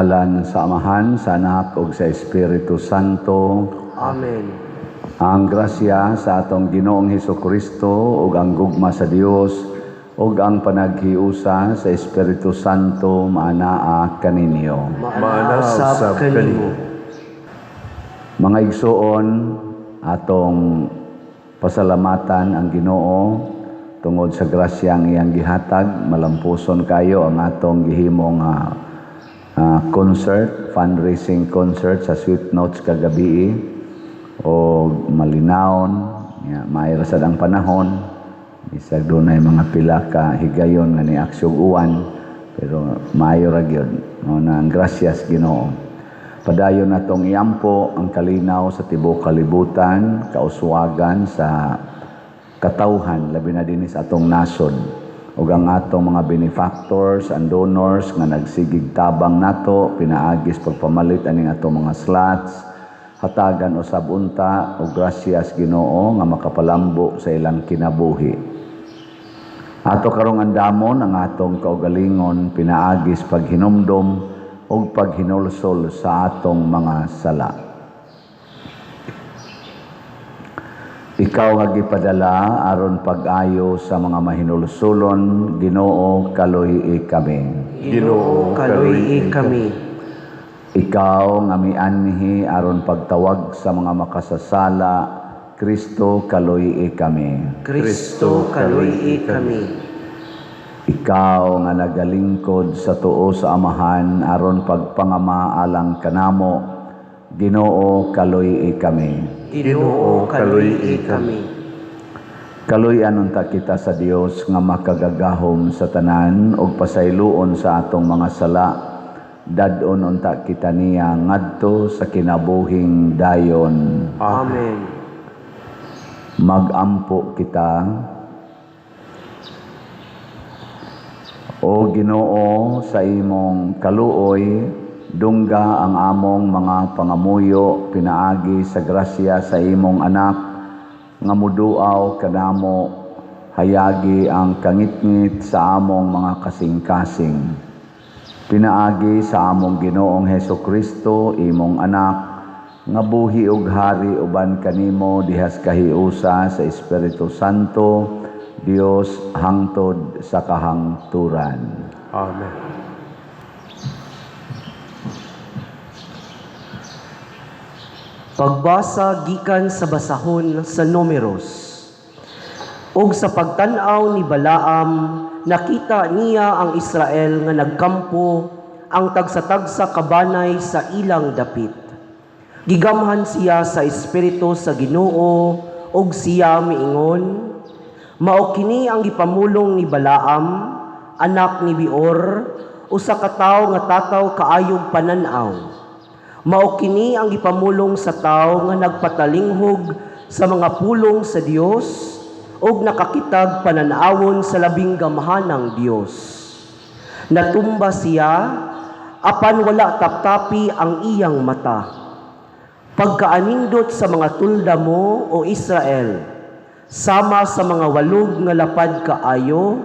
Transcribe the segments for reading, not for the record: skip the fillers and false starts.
Ngalan sa Amahan, sa Anak ug sa Espiritu Santo. Amen. Ang grasya sa atong Ginoong Hesus Kristo ug ang gugma sa Dios ug ang panaghiusa sa Espiritu Santo maanaa kaninyo. Maana usab kanimo. Mga igsuon, atong pasalamatan ang Ginoo tungod sa grasyang iyang gihatag. Malampuson kayo ang atong gihimong concert, fundraising concert sa Sweet Notes kagabi o malinawon, ya, maayo ra sad ang panahon. Bisag dunay mga pila ka higayon nga niaksyog uwan, pero maayo ra gyud. No, na ang grasyas Ginoo. Padayon natong iampo ang kalinaw sa tibuok kalibutan, kauswagan sa katawhan, labi na dinhi sa atong nasod. Ug ang atong mga benefactors and donors nga nagsigig tabang nato pinaagis pagpamalit aning atong mga slots, hatagan usab unta og grasyas Ginoo nga makapalambo sa ilang kinabuhi. Ato karong andamon ang atong kaugalingon pinaagis paghinumdom ug paghinulsol sa atong mga sala. Ikaw nga gipadala aron pag-ayo sa mga mahinulsulon, Ginoo, kaluy-i kami. Ginoo, kaluy-i kami. Ikaw nga mianhi aron pagtawag sa mga makasasala, Kristo, kaluy-i kami. Kristo, kaluy-i kami. Ikaw nga nagalingkod sa tuo sa Amahan aron pagpangama alang kanamo, Ginoo, kaluy-i kami. Ginoo, kaluy-i kami. Kaluy-an unta kita sa Dios nga makagagahom sa tanan ug pasayloon sa atong mga sala. Dad-on unta kita niya ngadto sa kinabuhing dayon. Amen. Magampo kita. O Ginoo, sa imong kaluoy, dungga ang among mga pangamuyo pinaagi sa grasya sa imong anak nga muduaw kanamo, hayagi ang kangitngit sa among mga kasing-kasing. Pinaagi sa among Ginoong Heso Kristo, imong anak, nga buhi ug hari uban kanimo dihas kahiusa sa Espiritu Santo, Dios hangtod sa kahangturan. Amen. Pagbasa gikan sa basahon sa Numeros. Ug sa pagtan-aw ni Balaam, nakita niya ang Israel nga nagkampo ang tagsa-tagsa kabanay sa ilang dapit. Gigamhan siya sa espiritu sa Ginoo ug siya miingon, mao kini ang gipamulong ni Balaam, anak ni Beor, usa ka tawo nga tataw kaayog panan-aw. Mao kini ang gipamulong sa tawo nga nagpatalinghog sa mga pulong sa Dios ug nakakitag panan-awon sa labing gamhanang Dios. Natumba siya apan wala taptapi ang iyang mata. Pagkaanindot sa mga tulda mo, o Israel, sama sa mga walog nga lapad kaayo,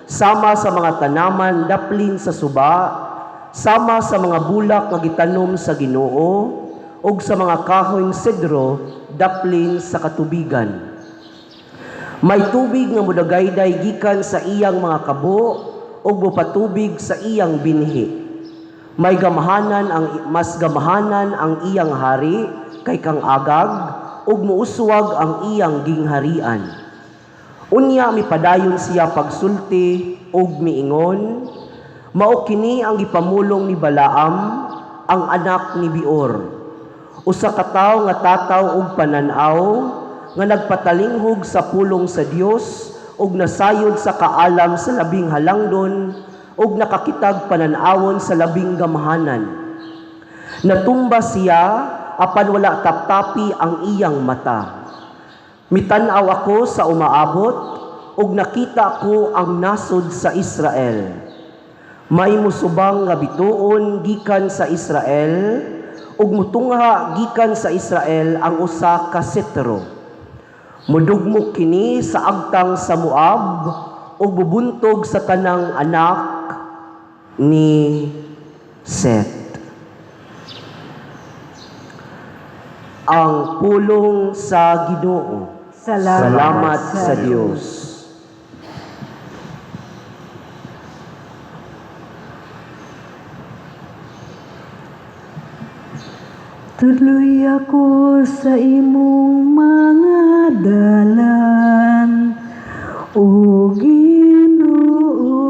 sama sa mga tanaman daplin sa suba, sama sa mga bulak nga gitanom sa Ginoo, ug sa mga kahoy sedro daplin sa katubigan. May tubig nga modagayday gikan sa iyang mga kabo ug mopatubig sa iyang binhi. May gamahanan ang mas gamahanan ang iyang hari kay kang Agag ug muuswag ang iyang gingharian. Unya mipadayon siya pagsulti ug miingon, mao kini ang gipamulong ni Balaam, ang anak ni Beor, usa ka tawo nga tataw og panan-aw nga nagpatalinghog sa pulong sa Dios ug nasayod sa kaalam sa labing halangdon ug nakakitag panan-awon sa labing gamahanan. Natumba siya apan wala taptapi ang iyang mata. Mitan-aw ako sa umaabot ug nakita ko ang nasod sa Israel. May musubang nga bituon gikan sa Israel ug mutungha gikan sa Israel ang usa ka setro. Mudugmok kini sa agtang sa Moab ug bubuntog sa tanang anak ni Set. Ang pulong sa Ginoo. Salamat, Salamat sa Dios. Tudloy ako sa imong mga dalan, o Ginoo.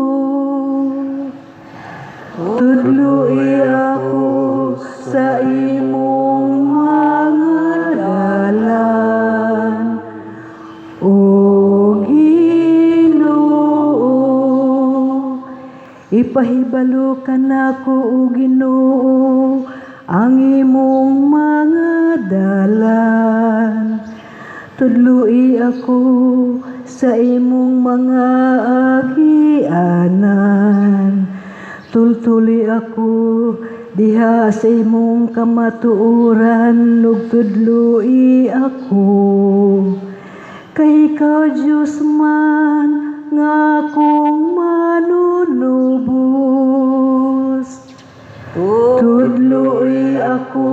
Tudloy ako sa imong mga dalan, o Ginoo. Ipahibalo ka nako, o Ginoo, ang imong mga dalan. Tudloi ako sa imong mga agianan. Tultuli ako diha sa imong kamatuoran, ug tudloi ako. Kay ikaw Diyos man nga akong manunubos. Tudloi ako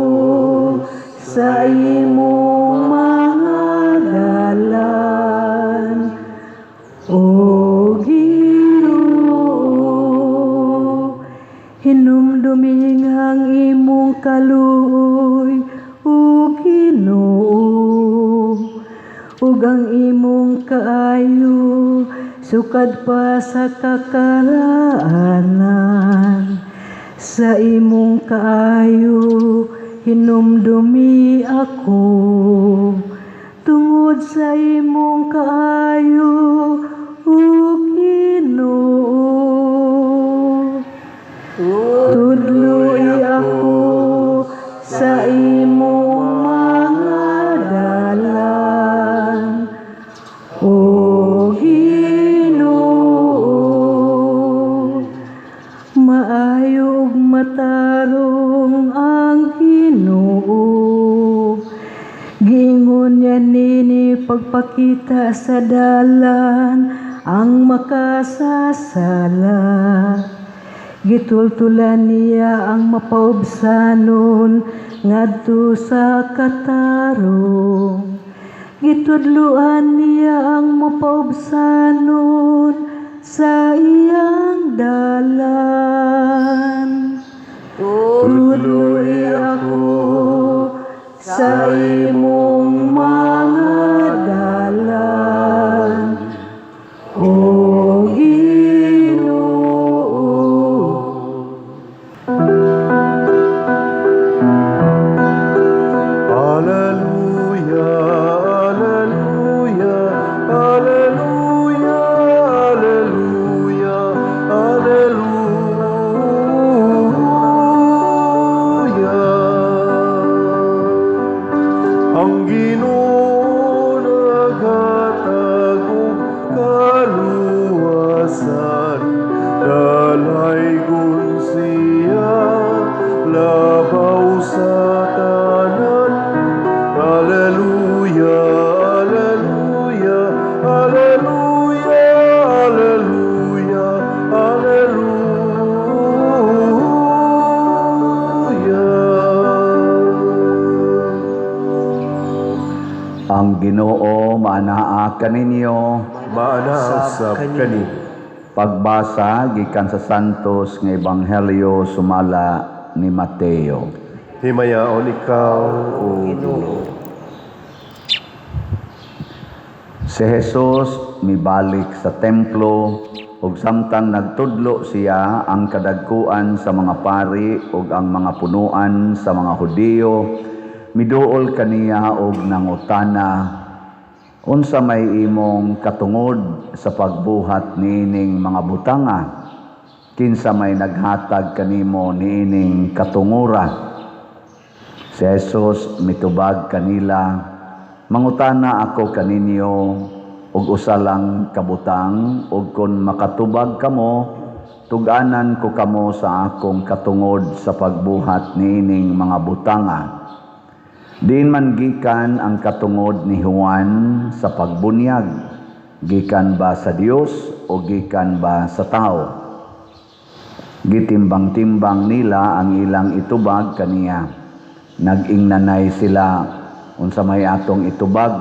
sa imong mga dalan, O Ginoo. Hinumdumi ang imong kaluoy, O Ginoo, ug ang imong kaayo sukad pa sa kakaraanan. Sa imong kaayo hinumdumi ako, tungod sa imong kaayo, O Ginoo. Tudloi ako sa imong mga dalan, O Ginoo. Maayo ug matarong ang Ginoo. Giingon niya nini pagpakita sa dalan ang makasasala. Gitultulan niya ang mapaubsanon ngadto sa katarong. Gitudluan niya ang mapaubsanon sa iyang dalan. Tudloi ako sa imong mga dalan, O Ginoo. Alleluia, alleluia, alleluia, alleluia, alleluia. Ang Ginoo naghatag og kaluwasan, dalaygon siya labaw sa tanan. Alleluia, alleluia, alleluia, alleluia, alleluia. Ang Ginoo maanaa kaninyo. Maanaa usab kanimo. Pagbasa gikan sa Santos nga Ebanghelyo sumala ni Mateo. Himayaon ikaw, O Ginoo. Si Jesus mibalik sa templo ug samtang nagtudlo siya ang kadagkuan sa mga pari ug ang mga punuan sa mga Hudiyo miduol kaniya og nangutana, unsa may imong katungod sa pagbuhat niining mga butanga? Kinsa may naghatag kanimo niining katungura? Si Jesus mitubag kanila, mangutana ako kaninyo og usa lang kabutang, ug kon makatubag kamo, tug-anan ko kamo sa akong katungod sa pagbuhat niining mga butanga. Diin man gikan ang katungod ni Juan sa pagbunyag? Gikan ba sa Dios o gikan ba sa tao? Gitimbang-timbang nila ang ilang itubag kaniya. Nag-ingnanay sila, Unsa may atong itubag?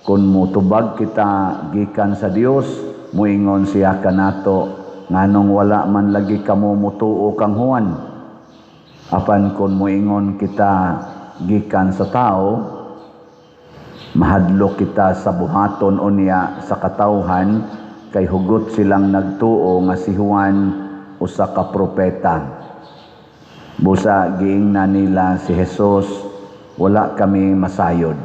Kung mutubag kita gikan sa Dios, muingon siya kanato, nganong wala man lagi kamo mutuo kang Juan? Apan kung muingon kita gikan sa tao, mahadlok kita sa buhaton unya sa katawhan, kay hugot silang nagtuo nga si Juan usa ka propeta. Busa giingnan nila si Jesus, wala kami masayod.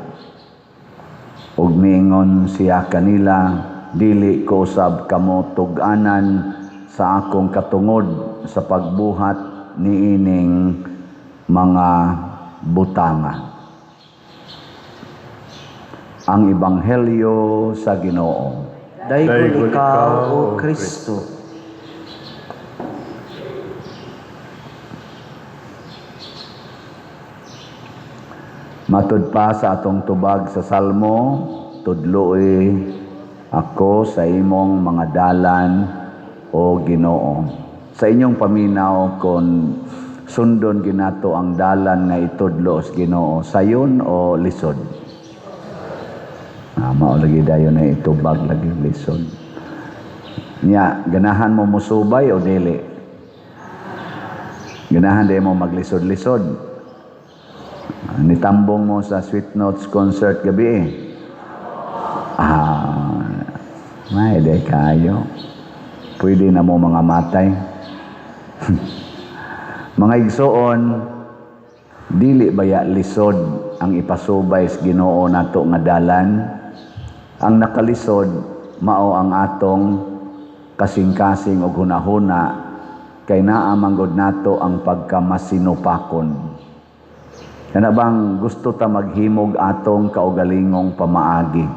Ug miingon siya kanila, dili ko usab kamo tug-anan sa akong katungod sa pagbuhat niining mga butanga. Ang Ebanghelyo sa Ginoo. Daygon ikaw, O Kristo. Matud pa sa atong tubag sa Salmo, tudloi ako sa imong mga dalan, o Ginoo. Sa inyong paminaw, kon sundon ginato ang dalan nga itudlo sa Ginoo, sayon o lisod? Mao lagi dayon na itubag lagi lisod. Nya, ganahan mo musubay o dili? Ganahan di mo maglisod-lisod? Nitambong mo sa Sweet Notes concert gabi eh. May de kayo. Pwede na mo mga matay. Mga igsoon, dili baya lisod ang ipasubay sa Ginoo nato nga dalan? Ang nakalisod mao ang atong kasing-kasing og hunahuna, kay naa man gud nato ang pagkamasinupakon. Kana bang gusto ta maghimog atong kaugalingong pamaagi?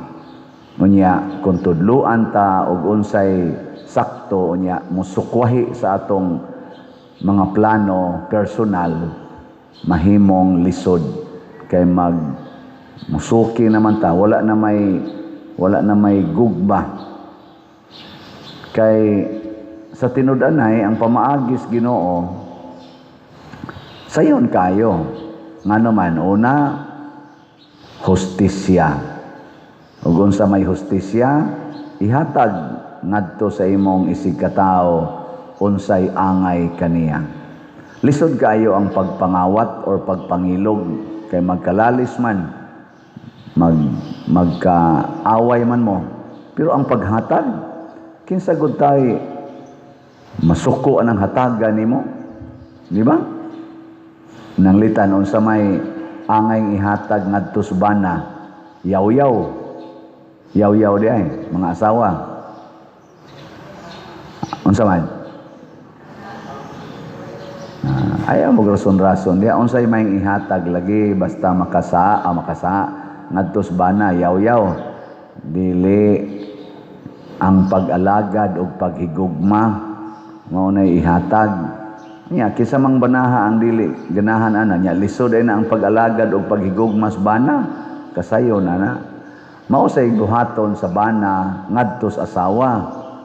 Unya kung tudluan ta og unsay sakto, unya musukwahi sa atong mga plano personal, mahimong lisod kay mag musuki naman ta, wala na may gugba. Kay sa tinud-anay ang pamaagis Ginoo sayon kayo. Ngano man, una, hustisya. Ug unsa may hustisya, ihatag ngadto sa imong isig katawo unsay angay kaniya. Lisod kaayo ang pagpangawat or pagpangilog kay magkalalis man, magkaaway man mo. Pero ang paghatag, kinsa gud tay masuko anang hataga nimo, di ba? Nanglitan unsa may angay ihatag ngadto sa bana, yaw-yaw. Yaw-yaw di ay mga asawa. Unsa man? Ayaw mo rason-rason diha unsay may ihatag lagi basta makasa ngadto sa bana, yaw-yaw. Dili ang pag-alagad og paghigugma mao nay ihatag. Nya kinsa mang banaha ang dili ganahan ana, nya lisod ay na ang pag-alagad og paghigugma sa bana, kasayon ana. Mao say buhaton sa bana ngadto sa asawa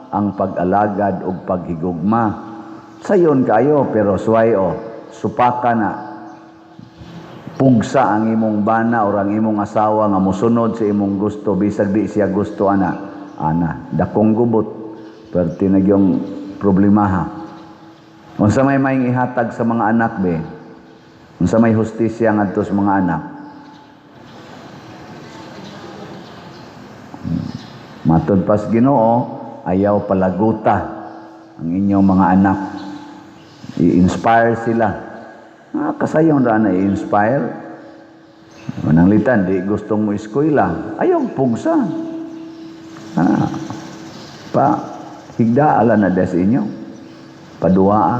ang pag-alagad og paghigugma. Sayon kayo pero suway o supaka na pugsa ang imong bana or ang imong asawa nga mosunod sa imong gusto bisag di siya gusto ana. Ana dakong gubot perti na gyung problemaha. Unsa may maing ihatag sa mga anak be? Unsa may hustisya ngadto sa mga anak? Matud pas Ginoo, ayaw palaguta ang inyong mga anak. I-inspire sila. Kasayon ra na i-inspire. Mananglitan, di gustong mo eskwela, ayaw pugsa. Pa higdaala na des inyo. Paduaa.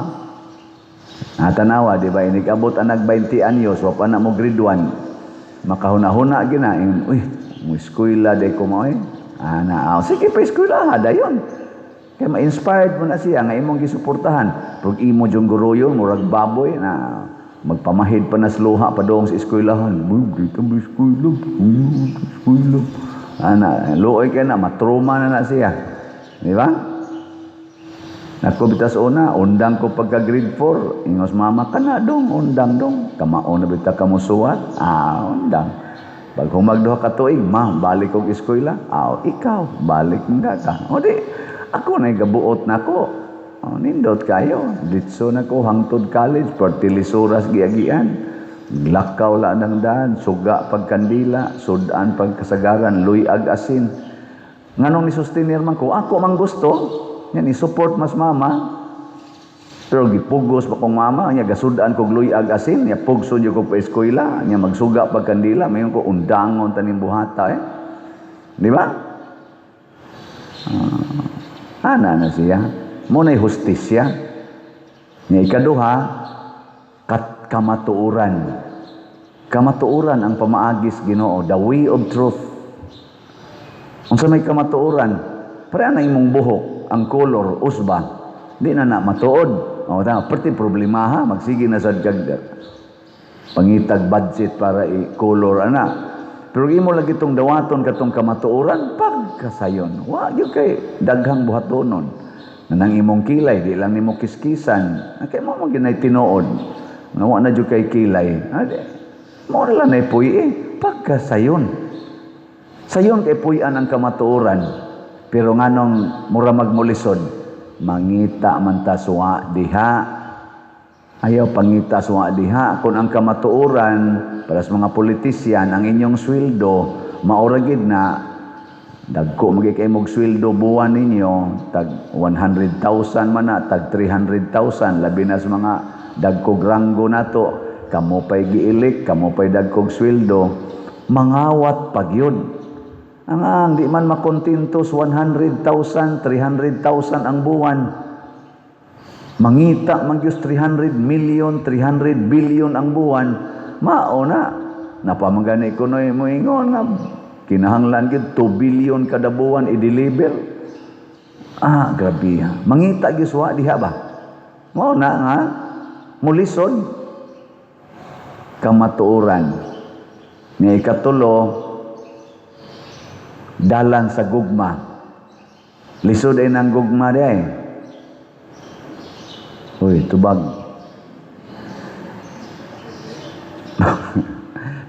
Natanawa, di ba? Inig-abot ang nag 20 anyos, wa pa na mo grade 1. Makahuna-huna gina. Uy, mo eskwela di ko mo. Ana, sige pa eskwela ha, dayon. Kaya ma-inspired mo na siya nga imong gisuportahan. Pag imo dyong guruyon, murag baboy na magpamahid pa na sluha pa doong sa eskwelahan. Uy, di ka mo eskwela. Uy, eskwela. Ana, luoy ka na, matruma na na siya. Di ba? Nako bitas una, undang ko pagka grade 4. Ingos mama ka na dong, undang dong. Kamao na bita ka musuwat. Undang. Pag humag 2 ka tuig, "Ma, balik og eskwela." Aw, ikaw, balik nga ka. O di, ako na gabuot na ko. O, nindot kayo. Ditso na ko hangtod college, pertilisuras giagian. Lakaw la ng daan, suga pagkandila, sudan pagkasagaran, luyag asin. Nganong ni-sustenir man ko, ako man gusto, yan, i-support mas mama. Pero gipugos pa kong mama, nya gasudan kog luyag asin, nya pugso jud ko pa eskwela, nya magsuga pag kandila, mayon ko undangon taning buhata eh. Di ba? Ana na siya. Mo na'y hustisya. Nya ikaduha, kat kamatuoran. Kamatuoran ang pamaagis Ginoo, the way of truth. Unsa may kamatuoran? Pareha na imong buhok, ang color usba. Di na na matuod. O tama, perti problema ha, magsige na sad kag pangitag budget para i-color ana. Pero imo lagi tong dawaton katong kamatuoran pagkasayon. Wa gyud kay daghang buhatonon. Na nang imong kilay di lang nimo kiskisan. Kay mo man ginay tinuod. Nga wa na jud kay kilay. Ade, mo na lang nay puy eh. Pagkasayon. Sayon kay puy-an ang kamatuoran. Pero nganong mura magmulisod, mangita man ta suwa diha. Ayaw pangita suwa diha. Kung ang kamatuoran, para sa mga politisyan, ang inyong sweldo, maura gid na, dagko magi kay mog sweldo buwan ninyo, tag 100,000 man na, tag 300,000, labi na sa mga dagkog ranggo nato, kamo pa'y giilik, kamo pa'y dagkog sweldo, mangawat pagyud. Ang di man makontento sa 100,000, 300,000 ang buwan. Mangita man gyud 300 million, 300 billion ang buwan. Mao na. Napamagani ko noy moingon nga kinahanglan gyud 2 billion kada buwan i-deliver. Ah, grabe. Mangita gyud suwa diha ba? Mao na nga mulisod kamatuoran. Nga ikatulo, dalan sa gugma. Lisod ay ng gugma di ay. Uy, tubag.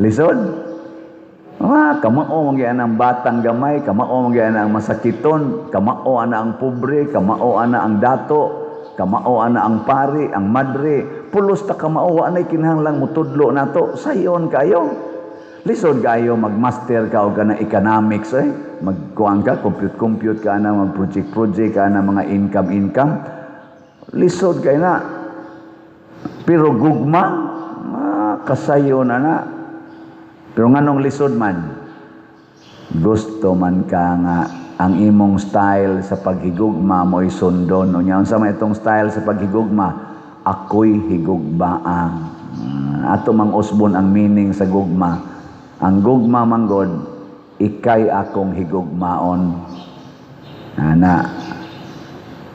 Lisod? Ah, kamao man gyud ang batang gamay, kamao man gyud ang masakiton, kamao ana ang pobre, kamao ana ang dato, kamao ana ang pari, ang madre. Pulos ta kamao, wa nay kinahanglang mutudlo nato. Sayon kayo. Lisod kayo magmaster ka og kana economics eh. Magkuan ka, compute-compute ka na, mag-project-project ka na, mga income-income. Lisod kay na. Pero gugma, kasayo na na. Pero nganong lisod man? Gusto man ka nga ang imong style sa paghigugma mo'y sundon. Unya, unsa man itong style sa paghigugma? Ako'y higugmaang. Ato mang usbon ang meaning sa gugma. Ang gugma manggod, ikay akong higugmaon. Ana,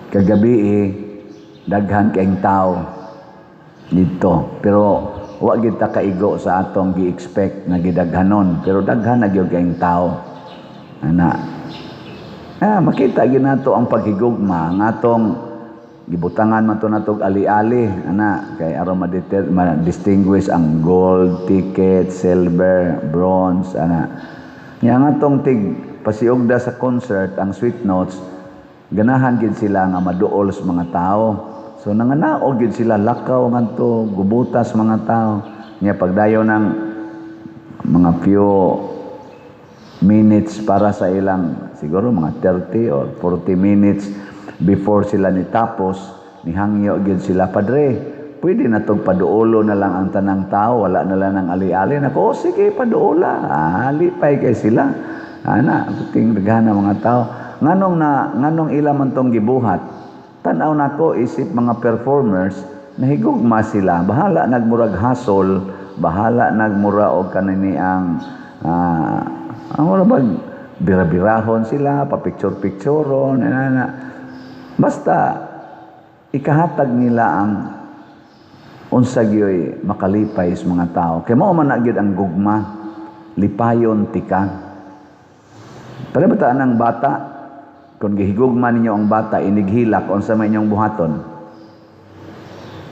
kagabi eh, daghan kayong tao dito. Pero wa gid ta kaigo sa atong gi-expect nga gidaghanon, pero daghan na gyud kayong tao. Ana. Makita gyud nato ang paghigugma ang atong gibutangan man to natog ali-ali, ana, kay aron ma-distinguish ang gold ticket, silver, bronze, ana. Nya ang atong tig pasiugda sa concert, ang Sweet Notes, ganahan gid sila nga maduol sa mga tao. So nanganaog gid sila, lakaw ngadto, gubutas mga tao. Nya pagdayon ng mga few minutes para sa ilang, siguro mga 30 or 40 minutes before sila nitapos, nihangyo gyud sila, "Padre, pwede na tog paduolo na lang ang tanang tao, wala na lang ng ali-ali." Nako, "Oh, sige, paduola." Lipay kay sila. Ana, ting daghan na mga tao. Nganong ila man tong gibuhat? Tan-aw nako isip mga performers, nahigugma sila. Bahala nagmurag hasol, bahala nagmura og kanini ang mura bag bira-birahon sila, pa-picture-pictureon, ana. Basta ikahatag nila ang unsa gyoy makalipay sa mga tao. Kay mao man na gyud ang gugma, lipayon tika. Pero ba ang bata, kung gihigugma ninyo ang bata, inighilak, unsa may inyong buhaton?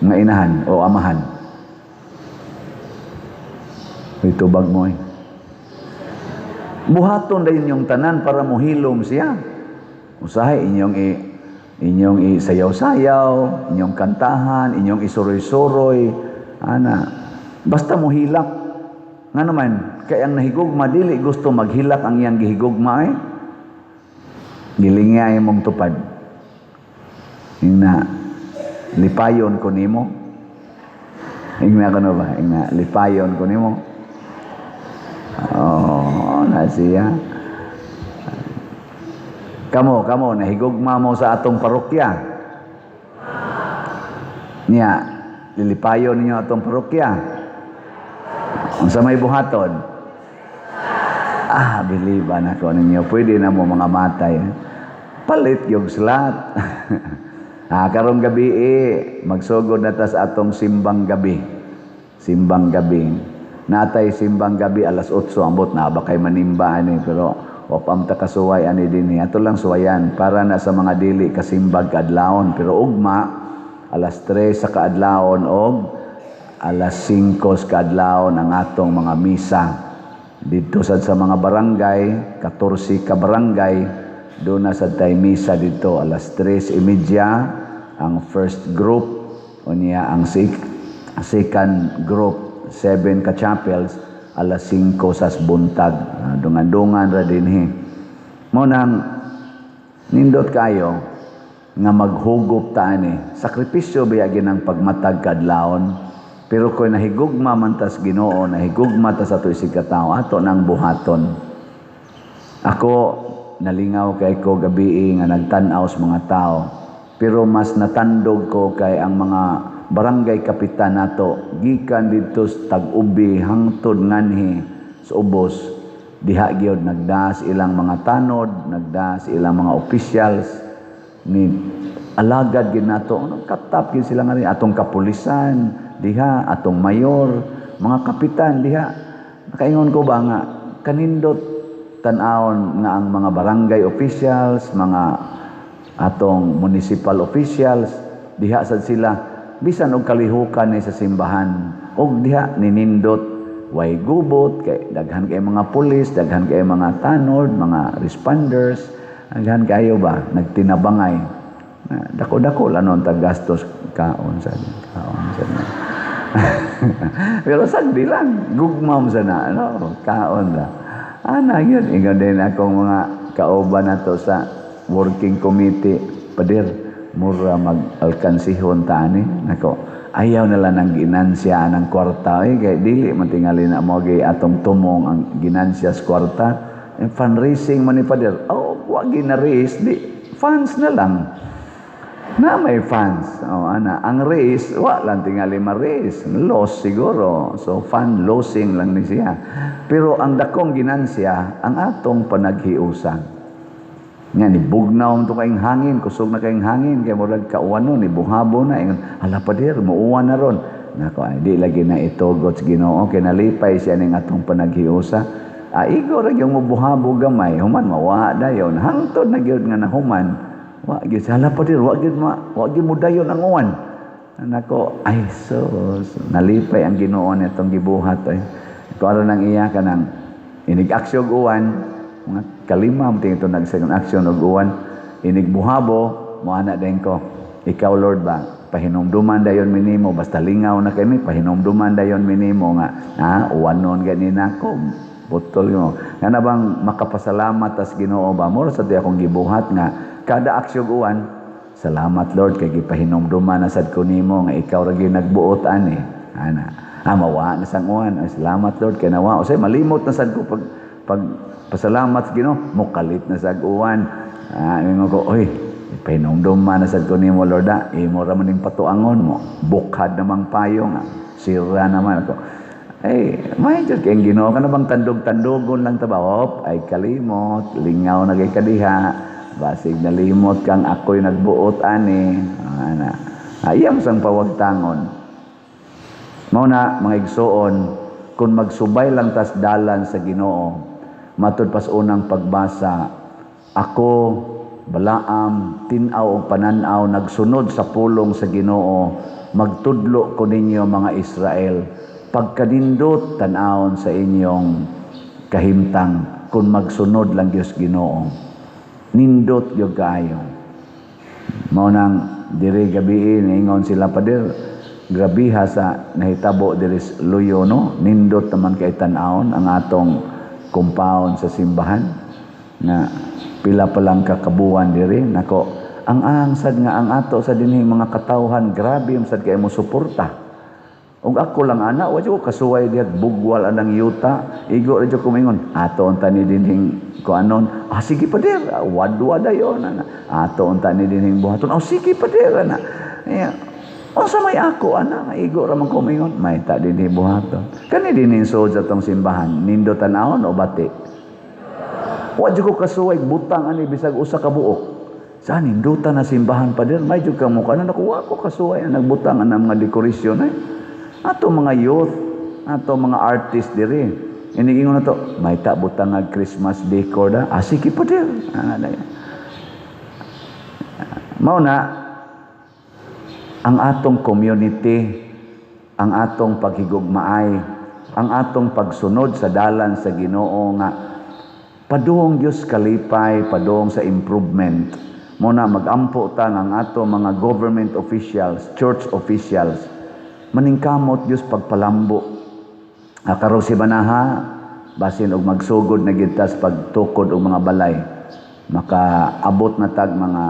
Nga inahan o amahan? Uy, tubag mo eh. Buhaton dayon yung tanan para mohilom siya. Usahay inyong isayaw-sayaw, inyong kantahan, inyong isuroy-suroy, ana. Basta mohilak. Nga naman, kay ang nahigugma dili gusto maghilak ang iyang gihigugma eh. Gilingay mong tupad. Ingna, lipayon ko nimo. Ingna ko na ba? Ingna, lipayon ko nimo. Oh, na siya. Kamo, kamo, nahigugma mo sa atong parokya. Niya, lilipayon ninyo atong parokya. Unsa may buhaton? Ah, biliban ako ninyo. Pwede na mo mga matay. Palit yung slot. Karong gabi eh, magsugod na ta sa atong simbang gabi. Simbang gabi. Natay simbang gabi alas 8, ambot na ba kay manimba ani, pero wapam ta kasuway ani dinhi. Ato lang suwayan para na sa mga dili kasimbag kaadlawon, pero ugma alas 3 sa kaadlawon og alas 5 sa kaadlawon ang atong mga misa. Dito sad sa mga barangay, 14 ka barangay, doon na sad tay misa dito alas 3:30 ang first group, unya ang second group, 7 ka chapels, alas 5 sa buntag. Dungan-dungan ra dinhi. Mo nang nindot kayo nga maghugop ta ani. Sakripisyo biya ginang pagmatag kadlawon. Pero kung nahigugma man tas Ginoo, nahigugma ta sa ato isig katawo, ato nang buhaton. Ako nalingaw kay ko gabi nga nagtan-aw sa mga tao. Pero mas natandog ko kay ang mga barangay kapitan nato gikan didto sa Tag-ubi hangtod nganhi sa ubos, diha gyud nagdaas ilang mga tanod, nagdaas ilang mga officials ni alagad gyud nato. Ano katap gyud sila nga rin atong kapulisan diha, atong mayor, mga kapitan diha. Nakaingon ko ba nga kanindot tan-awon nga ang mga barangay officials, mga atong municipal officials diha sad sila bisan og kalihukan ni sa simbahan, og diha ninindot, way gubot kay daghan kay mga pulis, daghan kay mga tanod, mga responders, daghan kayo ba nagtinabangay. Dako-dako lang nun taggastos kaon sa kaon sa. Pero sagdi lang, gugmam sa na, no? Kaon ra. Ana yun, ingon din akong mga kauban nato sa working committee, pader, mura mag-alkansihon ta ani. Nako, ayaw na lang ang ginansya ng kwarta. Eh, kay dili man tingali na mo atong tumong ang ginansya sa kwarta. Eh, fundraising man ni pader. Oh, wa gina-raise, di funds na lang. Na may funds. Oh, ana, ang raise, wa lang tingali ma-raise. Loss siguro. So, fund losing lang ni siya. Pero ang dakong ginansya, ang atong panaghiusa. Nga, ni bugnaw to kayong hangin, kusog na kayong hangin, kay murag kauwan no, ni buhabo na. Ingon, hala pader, muuwan na ron. Nako, ay, di lagi na itugot sa Ginoo, kay nalipay siya ning atong panaghiusa. Aigo ra gyud mobuhabo gamay, human mawa dayon. Hangtod na gyud nga nahuman. Wa gyud hala pader, wa gyud ma, wa gyud mo dayon ang uwan. Nako, ay sus, nalipay ang Ginoo nitong gibuhat ay. Kuan nang iya kanang inig-aksyon uwan, mga kalima mo tingin ito nag-second action og uwan, inig buhabo, moana din ko. Ikaw Lord ba, pahinumduman dayon minimo, basta lingaw na kami, pahinumduman dayon minimo nga, uwan noon gani nako, butol mo. Nga na bang makapasalamat tas Ginoo ba, mura sa akong gibuhat nga, kada aksyon uwan, salamat Lord kay gipahinumduman na sad ko nimo nga ikaw ra gyud nagbuot ani. Ana, mawa na sang uwan. Ay, salamat Lord kay nawa. Usay malimot na sad ko pag pasalamat sa Ginoo, mukalit na sad uwan. Ingon ko, oy, pahinumduman na sad ko nimo Lord, imo ra man ning patuangon mo. Bukhad namang payong, sira naman ako. Ay, may jud kay Ginoo ka na bang tandog-tandogon lang ta ba? Op, ay kalimot, lingaw na kay kadiha. Basig nalimot kang ako'y nagbuot ani. Ana. Iyam sang pawagtangon. Mao na mga igsuon, kung magsubay lang tas dalan sa Ginoo, matud pas unang pagbasa, ako Balaam, tin-aw og panan-aw, nagsunod sa pulong sa Ginoo, magtudlo ko ninyo mga Israel, pagkanindot tan-awon sa inyong kahimtang. kung magsunod lang Diyos Ginoo. Nindot gyud kaayo. Mao nang diri gabii niingon sila, "Pader, grabiha sa nahitabo diri sa Luyo, no? Nindot naman kay tan-awon ang atong compound sa simbahan nga pila pa lang kakabuan diri." Nako, ang angsad nga ang ato sa dinhi mga katawhan, grabe sad kay mo suporta. Ug ako lang ana, wa jud ko kasuway diha bugwal anang yuta. Igo ra jud ko moingon, "Ato unta ni dinhing kuanon." "Ah, sige, pader, wadwa dayon ana." "Ato unta ni dinhing buhaton." "Oh, sige, pader," ana. Yeah. Unsa may ako ana, nga igo ra man ko moingon, "May ta dinhi buhaton." Kani dinhi sud sa tong simbahan, nindot tan-awon o bati? Wa jud ko kasuway butang ani bisag usa ka buok. Sa nindutan na simbahan, pader, may jud ka mukha na nakuha ko kasuway ang nagbutang ang mga dekorasyon ay. Ato mga youth, ato mga artist diri. Inigingon na to, "May ta butang nga Christmas decor da." "Ah, sige, pader." Ah, mao na ang atong community, ang atong paghigugmaay, ang atong pagsunod sa dalan sa Ginoo nga padung Dios kalipay, padung sa improvement. Mao na magampo ta nga ang ato mga government officials, church officials, maningkamot Dios pagpalambo. Karong simanaha, basin og magsugod na gid ta sa pagtukod og mga balay. Makaabot na tag mga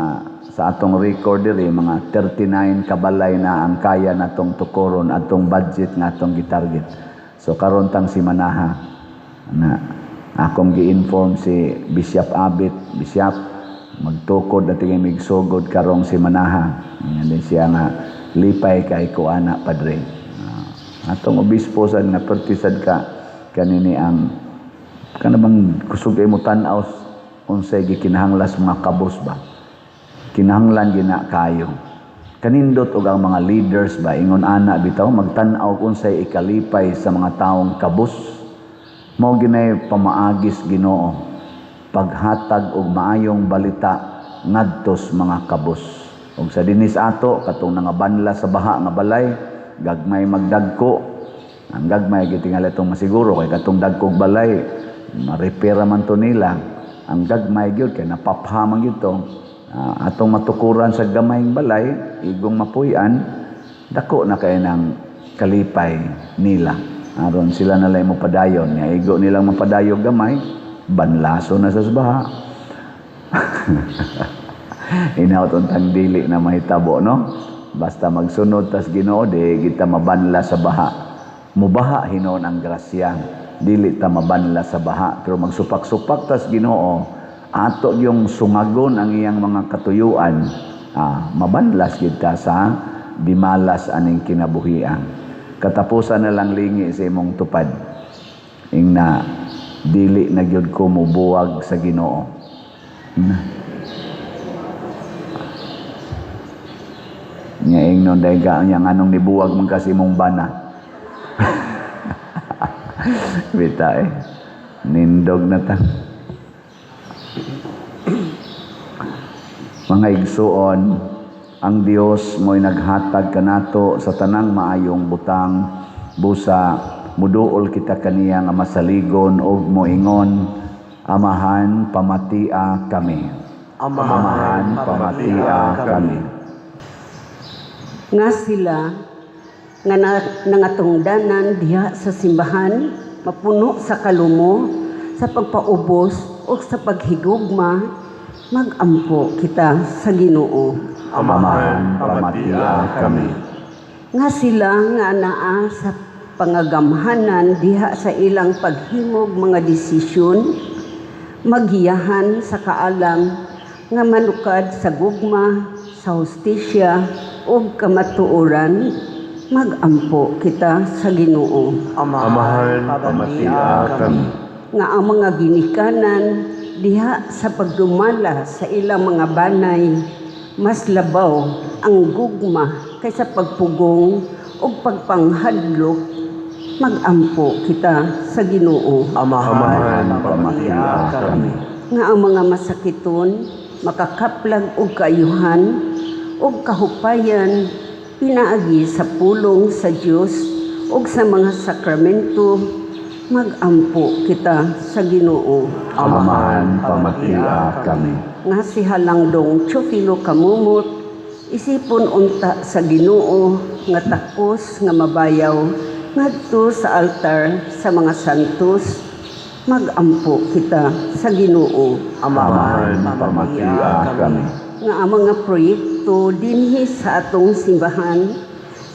sa atong record diri, mga 39 kabalay na ang kaya natong tukoron atong budget nga atong gitarget. So karon tang simanaha na akong gi-inform si Bishop Abit, "Bishop, magtukod na tingin migsugod karong simanaha." Yan din siya nga, "Lipay kay ko ana, padre." Atong obispo sad nga pertisad ka kanini ang kana bang kusog kay mo tan-aw unsay gikinahanglas mga kabos ba, kinahanglan gina kayo. Kanindot og ang mga leaders ba, ingon ana bitaw, magtan-aw unsay ikalipay sa mga taong kabos. Mao ginay pamaagis Ginoo, paghatag og maayong balita ngadtos mga kabos. Ug sa dinis ato, katong nangabanla sa baha nga balay, gagmay magdagko. Ang gagmay gitingali itong masiguro kay katong dagkog balay ma-repair man to nila. Ang gagmay gyud kay napapha man gyud to. Atong matukuran sa gamayng balay, igong mapuy-an, dako na kay ng kalipay nila. Aron sila na lang mapadayon. Nga igo nilang mapadayo gamay, banlaso na sa baha. Inawt untang dili na mahitabo, no? Basta magsunod tas Ginoo, di kita mabanla sa baha. Mubaha hinon ang grasya. Dili ta mabanla sa baha. Pero magsupak-supak tas Ginoo, ato yung sungagon ang iyang mga katuyuan, mabanlas kita sa dimalas aning kinabuhian. Katapusan na lang lingi sa imong tupad. Ingna, "Dili na gyud ko mobuwag sa Ginoo." Na. Nya ingnon dahil ka nya nganong nibuwag man kasi imong bana. Bita eh. Nindog na ta. Mga igsuon, ang Dios mo'y naghatag kanato sa tanang maayong butang, busa muduol kita kaniya nga masaligon og moingon, "Amahan, pamatia kami. Amahan, pamatia kami." Nga sila nga nangatungdanan diha sa simbahan mapuno sa kalumo, sa pagpaubos o sa paghigugma, magampo kita sa Ginoo. Amahan, pamatia kami. Nga sila nga naa sa pangagamhanan diha sa ilang paghimog mga desisyon, magiyahan sa kaalam nga manukad sa gugma, sa hustisya ug kamatuoran, magampo kita sa Ginoo. Amahan, pamatia kami. Nga ang mga ginikanan diha sa pagdumala sa ilang mga banay, mas labaw ang gugma kaysa pagpugong ug pagpanghadlok, magampo kita sa Ginoo. Amahan, pamatia kami. Nga ang mga masakiton makakaplag og kaayuhan ug kahupayan pinaagi sa pulong sa Dios ug sa mga sakramento, Magampo kita sa Ginoo. Amahan, pamatia kami. Nga si Halangdong Teofilo Camomot isipon unta sa Ginoo nga takos nga mabayaw ngadto sa altar sa mga santos. Magampo kita sa Ginoo. Amahan, pamatia kami. Nga ang mga proyekto dinhi sa atong simbahan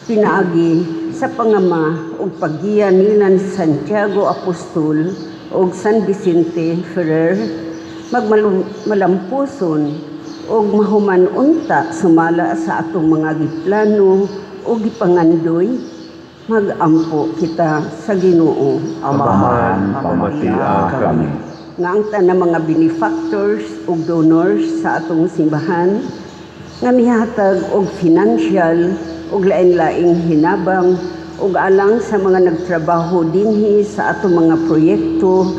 pinaagi sa pangama ug paggiya nila ni Santiago Apostol ug San Vicente Ferrer magmalampuson ug mahuman unta sumala sa atong mga giplano ug gipangandoy. Magampo kita sa Ginoo. Amahan, pamatia kami. Nga ang tanang mga benefactors ug donors sa atong simbahan nga mihatag og financial ug lain-laing hinabang ug alang sa mga nagtrabaho dinhi sa atong mga proyekto,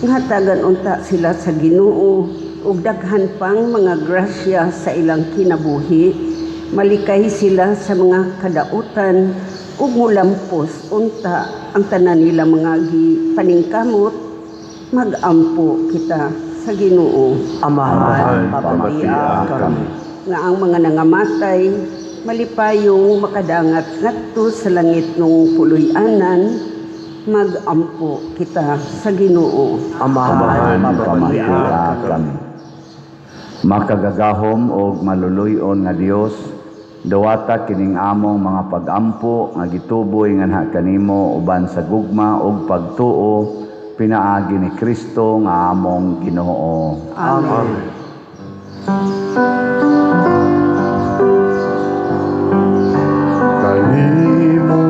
nga hatagan unta sila sa Ginoo ug daghan pang mga grasya sa ilang kinabuhi, malikay sila sa mga kadautan ug mulampos unta ang tanan nila mga gipaningkamot. Magampo kita sa Ginoo. Amahan, Amahan, pamatia kami. Nga ang mga nangamatay malipayong makadangat ngadto sa langit nung puloy-anan. Magampo kita sa Ginoo. Amahan, Amahan, pamatia pamatia kami. Makagagahom og maluluy-on nga Dios, dawata kining among mga pagampo nga gituboy nganha kanimo uban sa gugma ug pagtuo pinaagi ni Kristo nga among Ginoo. Amen. Kanimo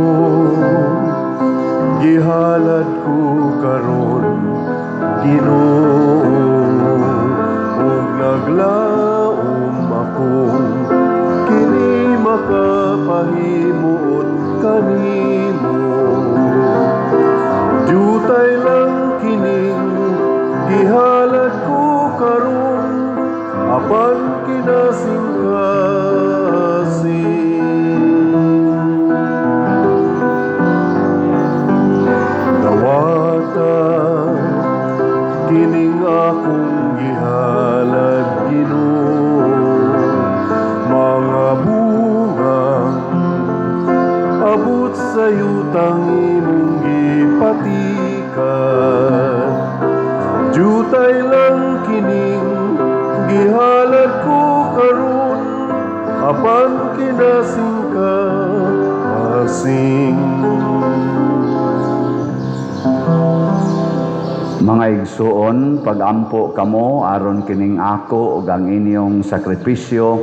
gihalad ko karon, Ginoo, ug naglaom akong kini makapahimuot kanimo. Jutay lang kining gihalad ko karon, apan kinasingkasing. Dawata kining akong gihalad, Ginoo, mga bunga abot sa yutang imong gipatikan. Jutay lang kining gihalad ko karon, apan kinasingkasing. Mga igsuon, pagampo kamo aron kining ako ug ang inyong sakripisyo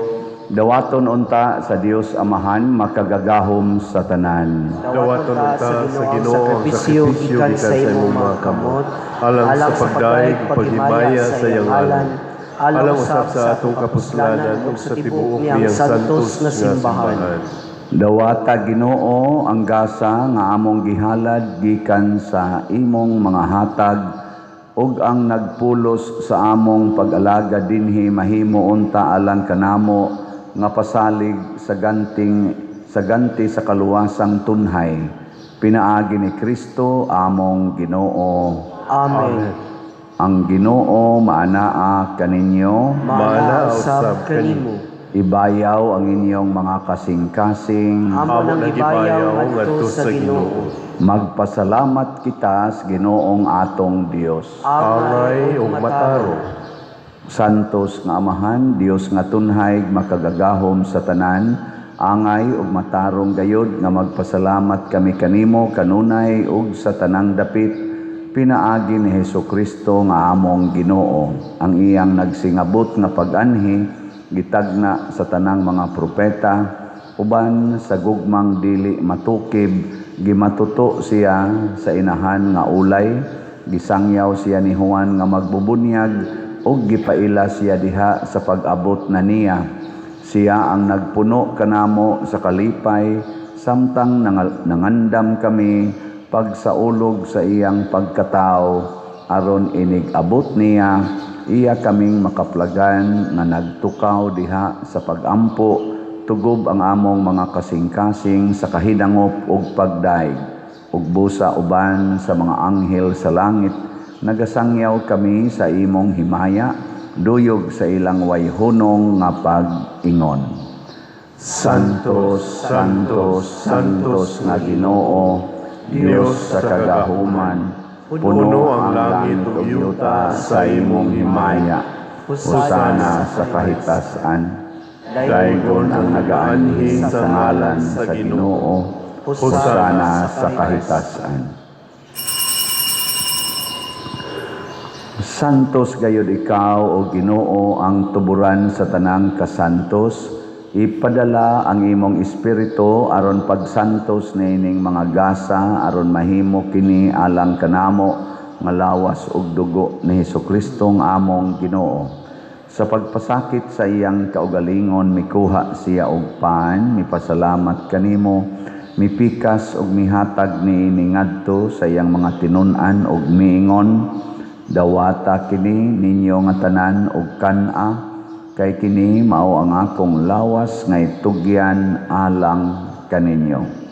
dawaton unta sa Dios Amahan makagagahom sa tanan. Dawaton unta sa Ginoo ang sakripisyo gikan sa imong mga kamot, alang sa pagdayeg ug paghimaya sa iyang ngalan, alang usab sa atong kapuslanan ug sa tibuok niyang santos nga simbahan. Dawata, Ginoo, ang gasa nga among gihalad gikan sa imong mga hatag ug ang nagpulos sa among pag-alaga dinhi mahimo unta alang kanamo nga pasalig sa ganti sa kaluwasang tunhay pinaagi ni Kristo among Ginoo. Amen. Ang Ginoo maanaa kaninyo. Maanaa Maanaa usab usab kanimo. Ibayaw ang inyong mga kasing-kasing. Amo nang gibayaw ngadto sa Ginoo. Magpasalamat kita sa Ginoong atong Dios. Angay ug matarong. Santos nga Amahan, Dios nga tunhay makagagahom sa tanan, angay ug matarong gayod nga magpasalamat kami kanimo kanunay ug sa tanang dapit pinaagi ni Hesus Kristo nga among Ginoo. Ang iyang nagsingabot nga pag-anhi gitagna sa tanang mga propeta. Uban sa gugmang dili matukib, gimatuto siya sa inahan nga ulay, gisangyaw siya ni Juan nga magbubunyag ug gipaila siya diha sa pag-abot na niya. Siya ang nagpuno kanamo sa kalipay samtang nangandam kami pagsaulog sa iyang pagkatao, aron inig abot niya iya kaming makaplagan nga nagtukaw diha sa pagampo tugob ang among mga kasing-kasing sa kahidangop ug pagdaig. Ug busa uban sa mga anghel sa langit, nagasangyaw kami sa imong himaya, duyog sa ilang wayhunong nga pag-ingon. Santo, Santo, Santos nga Ginoo, Dios sa kagahuman, puno ang langit ug yuta sa imong himaya. Hosana sa kahitasan. Daygon ang nagaanhi sa ngalan sa Ginoo. Hosana sa kahitasan. Santos gayud ikaw o Ginoo, ang tuburan sa tanang kasantos. Ipadala ang imong espiritu aron pagsantos niining mga gasa, aron mahimo kini alang kanamo nga lawas ug dugo ni Hesukristo nga among Ginoo. Sa pagpasakit sa iyang kaugalingon, mikuha siya og pan, mipasalamat kanimo, mipikas ug mihatag niini ngadto sa iyang mga tinun-an ug miingon, dawata kini ninyo nga tanan og kan-a, kay kini mao ang akong lawas nga itugyan alang kaninyo.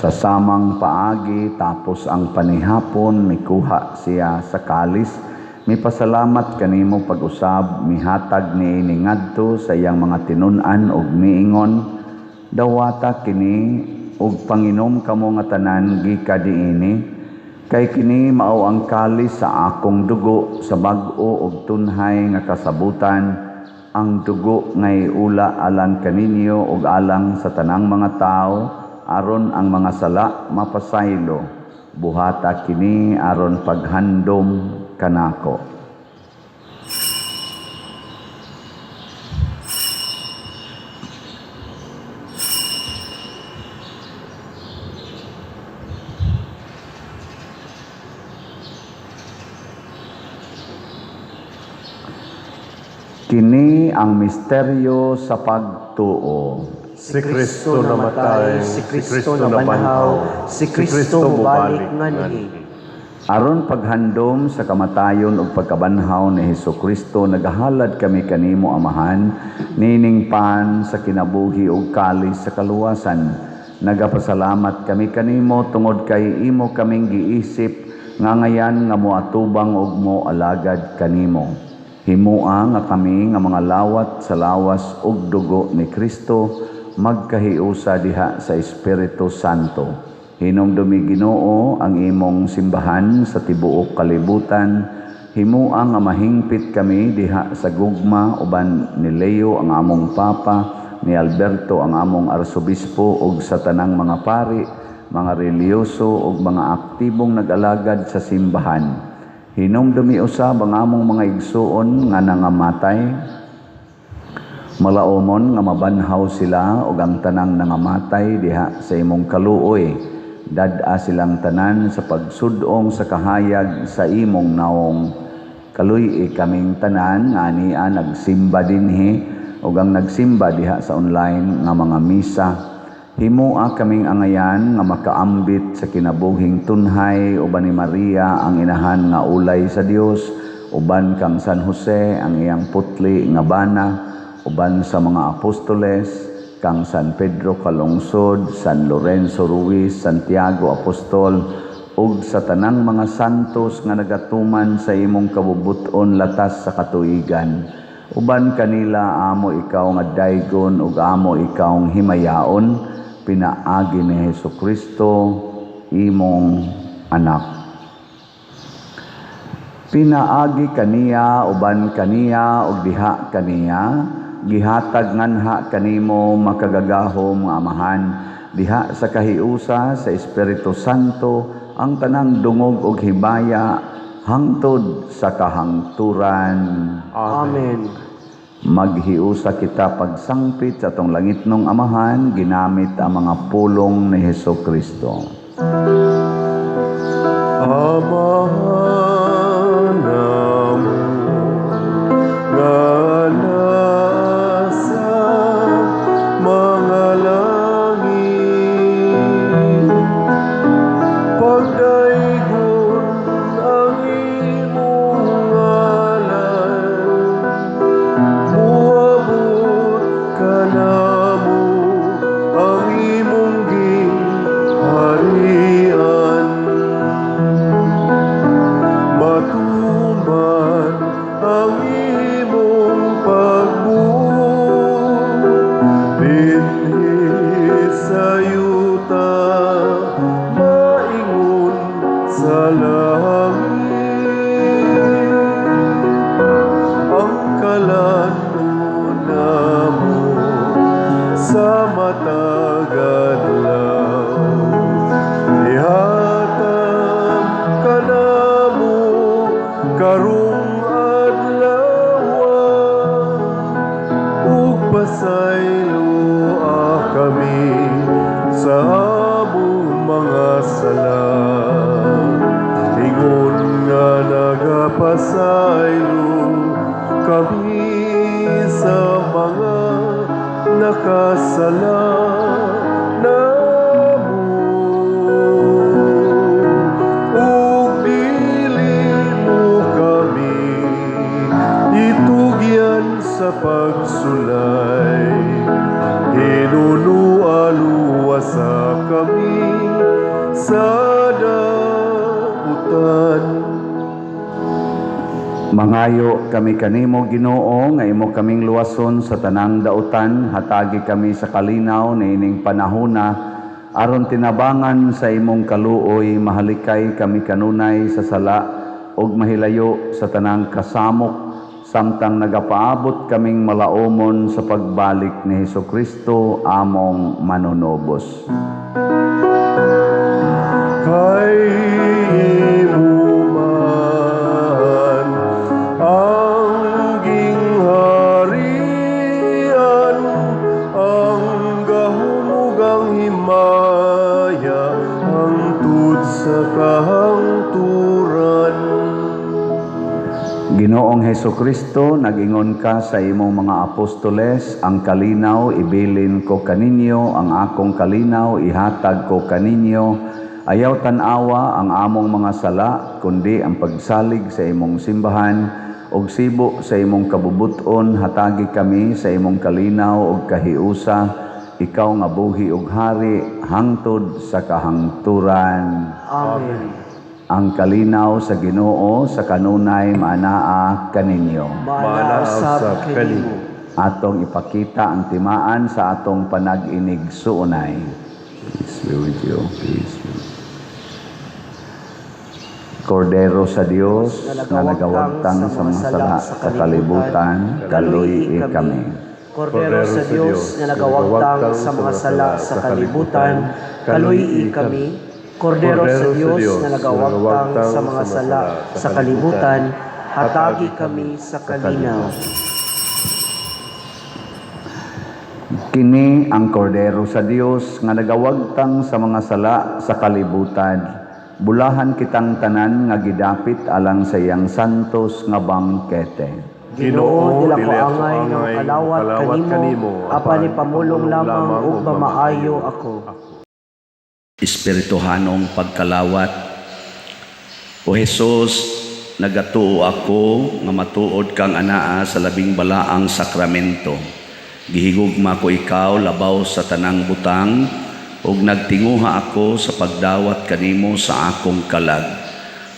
Sa samang paagi, tapos ang panihapon, mikuha siya sa kalis, mipasalamat kanimo pag-usab, mihatag niini ngadto sa iyang mga tinun-an ug miingon, dawata kini ug panginom kamo nga tanan gikan diini, kay kini mao ang kalis sa akong dugo sa bag-o ug tunhay nga kasabutan, ang dugo nga iula alang kaninyo ug alang sa tanang mga tawo, aron ang mga sala mapasaylo. Buhata kini aron paghandom kanako. Kini ang misteryo sa pagtuo. Si Kristo namatay, si Kristo nabanhaw, si Kristo mobalik nganhi. Aron paghandom sa kamatayon ug pagkabanhaw ni Hesukristo, nagahalad kami kanimo Amahan, nining pan sa kinabuhi ug kalis sa kaluwasan. Nagapasalamat kami kanimo tungod kay imo kaming giisip nga ngayan nga moatubang ug moalagad kanimo. Himua nga kami nga mga lawat sa lawas ug dugo ni Kristo magkahiusa diha sa Espiritu Santo. Hinumdumi Ginoo ang imong simbahan sa tibuok kalibutan. Himua nga mahingpit kami diha sa gugma uban ni Leo ang among Papa, ni Alberto ang among Arsobispo ug sa tanang mga pari, mga relihiyoso ug mga aktibong nag-alagad sa simbahan. Hinumdumi usab ang among mga igsuon nga nangamatay, malaomon nga mabanhaw sila ug ang tanang nangamatay diha sa imong kaluoy. Dad-a silang tanan sa pagsudong sa kahayag sa imong naong. Kaluy-i kaming tanan nga ania nagsimba dinhi ug ang nagsimba diha sa online nga mga misa. Himua kaming angayan nga makaambit sa kinabuhing tunhay uban ni Maria ang inahan nga ulay sa Dios, uban kang San Jose ang iyang putli nga bana, uban sa mga apostoles kang San Pedro Calungsod, San Lorenzo Ruiz, Santiago Apostol, ug sa tanang mga santos nga nagatuman sa imong kabubut-on latas sa katuigan. Uban kanila amo ikaw nga daygon ug amo ikaw himayaon, pinaagi ni Hesukristo imong anak. Pinaagi kaniya, uban kaniya ug diha kaniya, gihatag nganha kanimo makagagahom nga Amahan, diha sa kahiusa sa Espiritu Santo ang tanang dungog ug himaya hangtod sa kahangturan. Amen. Maghiusa kita pagsangpit sa atong langitnong Amahan, ginamit ang mga pulong ni Hesukristo. Amahan namo nga nasa mga langit, kami sa mga nakasala namo, ug dili mo kami itugyan sa pagsulay, hinunua luwasa kami sa dautan. Mangayo kami kanimo, Ginoo, nga imo kaming luwason sa tanang dautan. Hatagi kami sa kalinaw niining panahona aron tinabangan sa imong kaluoy mahalikay kami kanunay sa sala ug mahilayo sa tanang kasamok samtang nagapaabot kaming malaumon sa pagbalik ni Hesukristo among manunubos. Kay imo man ang gingharian, ang gahom ug ang himaya hangtod sa kahangturan. Ginoong Hesukristo, nag-ingon ka sa imong mga apostoles, "Ang kalinaw ibilin ko kaninyo, ang akong kalinaw ihatag ko kaninyo." Ayaw tan-awa ang among mga sala, kundi ang pagsalig sa imong simbahan, ug sibo sa imong kabubuton, hatagi kami sa imong kalinaw ug kahiusa, ikaw nga buhi ug hari hangtod sa kahangturan. Amen. Ang kalinaw sa Ginoo sa kanunay maanaa kaninyo. Maanaa usab kanimo. Atong ipakita ang timaan sa atong panag-inigsuonay. Peace be with you. Peace be with you. Kordero sa Dios nga nagawagtang sa mga sala sa kalibutan, kaluy-i kami. Kordero sa Dios nga nagawagtang sa mga sala sa kalibutan, kaluy-i kami. Kordero sa Dios nga nagawagtang sa mga sala sa kalibutan, hatagi kami sa kalinaw. Kini ang Kordero sa Dios nga nagawagtang sa mga sala sa kalibutan. Bulahan kitang tanan nga gidapit alang sa iyang santos nga bangkete. Ginoo, dili ako angay nga makalawat kanimo, apan ipamulong lamang ug mamaayo ako. Espirituhanong pagkalawat. O Hesus, nagatuo ako nga matuod kang anaa sa labing balaang sakramento. Gihigugma ko ikaw labaw sa tanang butang ug nagtinguha ako sa pagdawat kanimo sa akong kalag.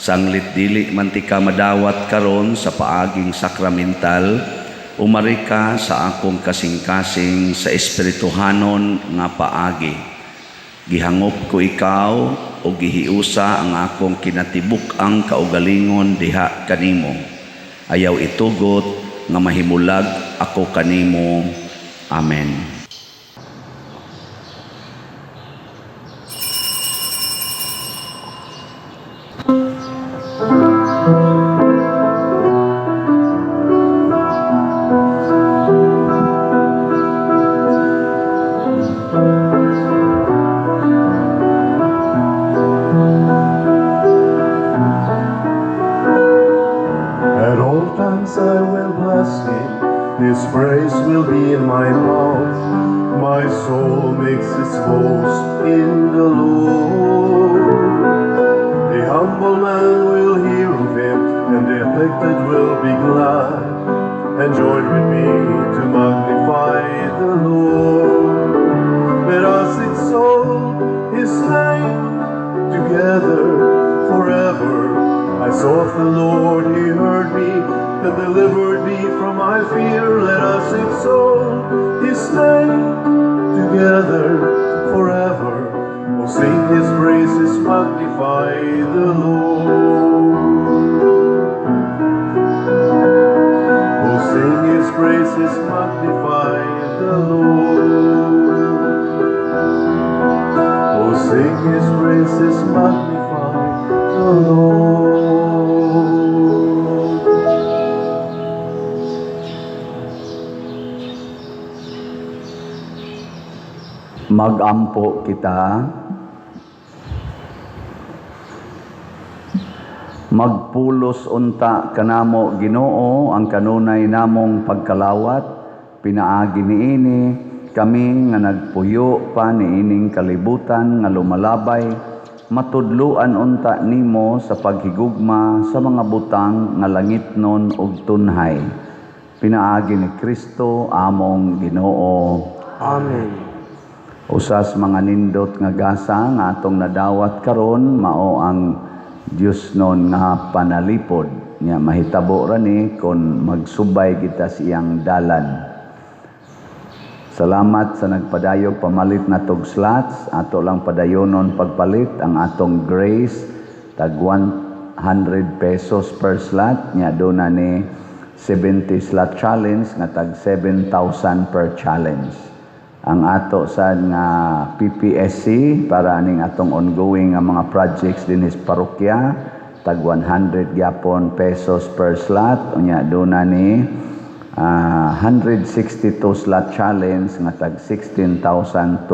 Sanglit dili man tika madawat karon sa paaging sakramental, umari ka sa akong kasing-kasing sa espirituhanon nga paagi. Gihangop ko ikaw o gihiusa ang akong kinatibuk-ang kaugalingon diha kanimo. Ayaw itugot nga mahimulag ako kanimo. Amen. At all times I will bless him, his praise will be in my mouth. My soul makes its boast in the Lord. The humble man will hear of him, and the afflicted will be glad, and join with me to magnify the Lord. Let us exalt his name together forever. I sought the Lord, he heard me and delivered me from my fear. Let us exalt his name together forever. Oh, sing his praises, magnify the Lord. Oh, sing his praises, magnify the Lord. Oh, sing his praises, magnify the Lord. Magampo kita. Magpulos unta kanamo, Ginoo, ang kanunay namong pagkalawat pinaagi niini kami nga nagpuyo pa niining kalibutan nga lumalabay, matudluan unta nimo sa paghigugma sa mga butang nga langitnon ug tunhay, pinaagi ni Kristo among Ginoo. Amen. Usas mga nindot nga gasa nga atong nadawat karon mao ang Diyosnon nga panalipod nya mahitabo ra ni kon magsubay kita sa iyang dalan. Salamat sa nagpadayog pamalit na tog slots. Ato lang padayonon pagpalit ang atong grace, tag 100 pesos per slot nya do na ni 70 slot challenge nga tag 7,000 per challenge. Ang ato sad nga PPSC para aning atong ongoing nga mga projects dinhi sa parokya, tag 100 gyapon pesos per slot unya do na ni 162 slot challenge nga tag 16,200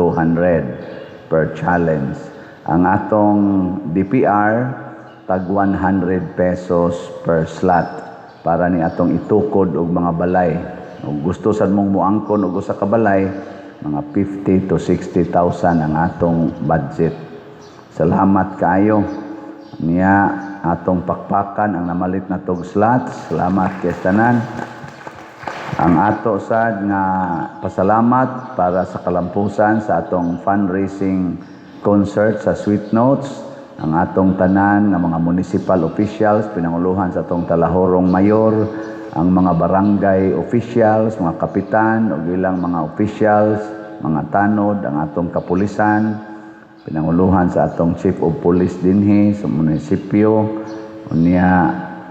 per challenge. Ang atong DPR, tag 100 pesos per slot para ni atong itukod og mga balay. Ug gusto sad mong muangkon og usa ka balay, mga 50 to 60,000 ang atong budget. Salamat kaayo. Niya atong pakpakan ang namalit na tog slots. Salamat kay tanan. Ang ato sad nga pasalamat para sa kalampusan sa atong fundraising concert sa Sweet Notes, ang atong tanan nga mga municipal officials, pinanguluhan sa atong talahorong mayor, ang mga barangay officials, mga kapitan ug ilang mga officials, mga tanod, ang atong kapulisan, pinanguluhan sa atong chief of police dinhi sa munisipyo, unya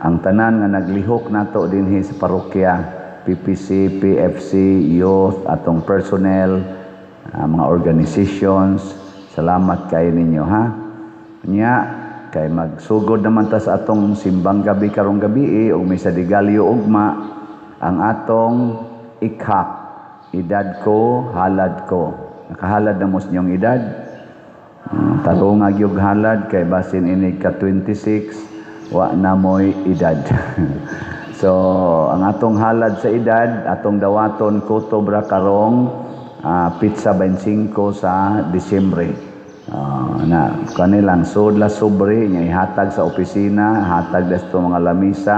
ang tanan nga naglihok nato dinhi sa parokya, PPC, PFC, youth, atong personnel, mga organizations. Salamat kay ninyo, ha. Nya kay magsugod naman ta sa atong simbang gabi karong gabi ug misa de gallo ugma, ang atong ikhak, edad ko, halad ko. Nakahalad na mo sa inyong edad? Tarunga gyud halad kay basin inig ka 26, wa na mo'y edad. So, ang atong halad sa edad, atong dawaton kutobra karong petsa 25 sa Disyembre. Na kanilang sudla sobre nya ihatag sa opisina, hatag desto mga lamisa,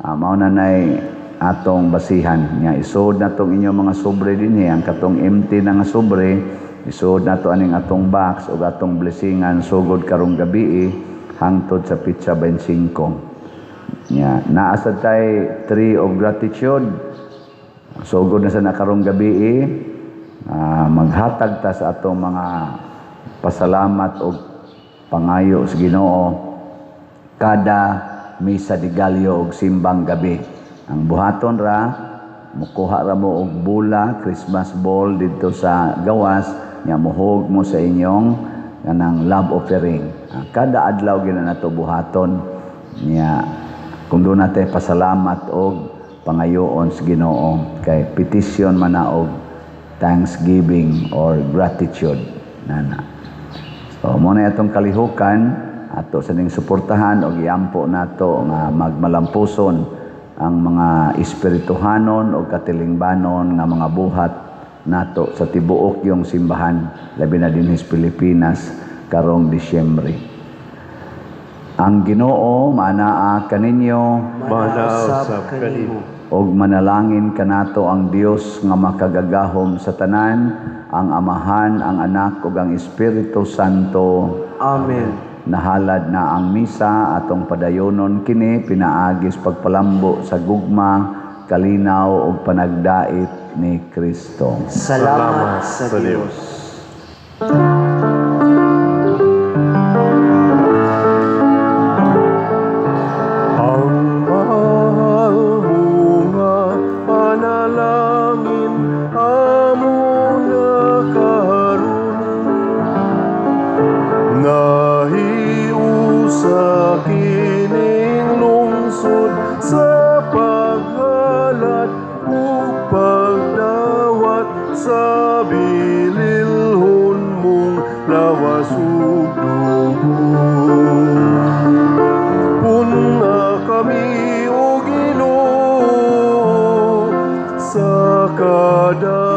mao na nay atong basihan. Nya isod na tong inyong mga sobre dinhi, ang katong empty na nga sobre, isod na to aning atong box ug atong blessingan sugod karong gabi hangtod sa petsa 25. Nya naa sad tay tree of gratitude. Sugod na sa nakarong gabi, maghatag ta sa atong mga pasalamat og pangayo sa Ginoo kada misa de gallo og simbang gabi. Ang buhaton ra, mukuha ra mo og bula, Christmas ball didto sa gawas, nya muhog mo sa inyong kanang love offering. Kada adlaw gina nato buhaton nya kung doon natin pasalamat og pangayoon sa Ginoo kay petition man na og thanksgiving or gratitude nana. So mo na atong kalihukan ato sa ning suportahan og iampo nato nga magmalampuson ang mga espirituhanon o katilingbanon nga mga buhat nato sa tibuok yung simbahan, labi na dinhi sa Pilipinas karong Disyembre. Ang Ginoo maanaa kaninyo. Manaa usab kanimo. Og manalangin kanato ang Dios nga makagagahom sa tanan, ang Amahan, ang Anak ug ang Espiritu Santo. Amen. Nahalad na ang misa, atong padayonon kini pinaagis pagpalambo sa gugma, kalinaw ug panagdait ni Kristo. Salamat sa Dios. Ang mahal mo nga panalangin amo na karon, nahiusa kining lungsod sa paghalat ug pagdawat sa bililhon mong Kadaugan.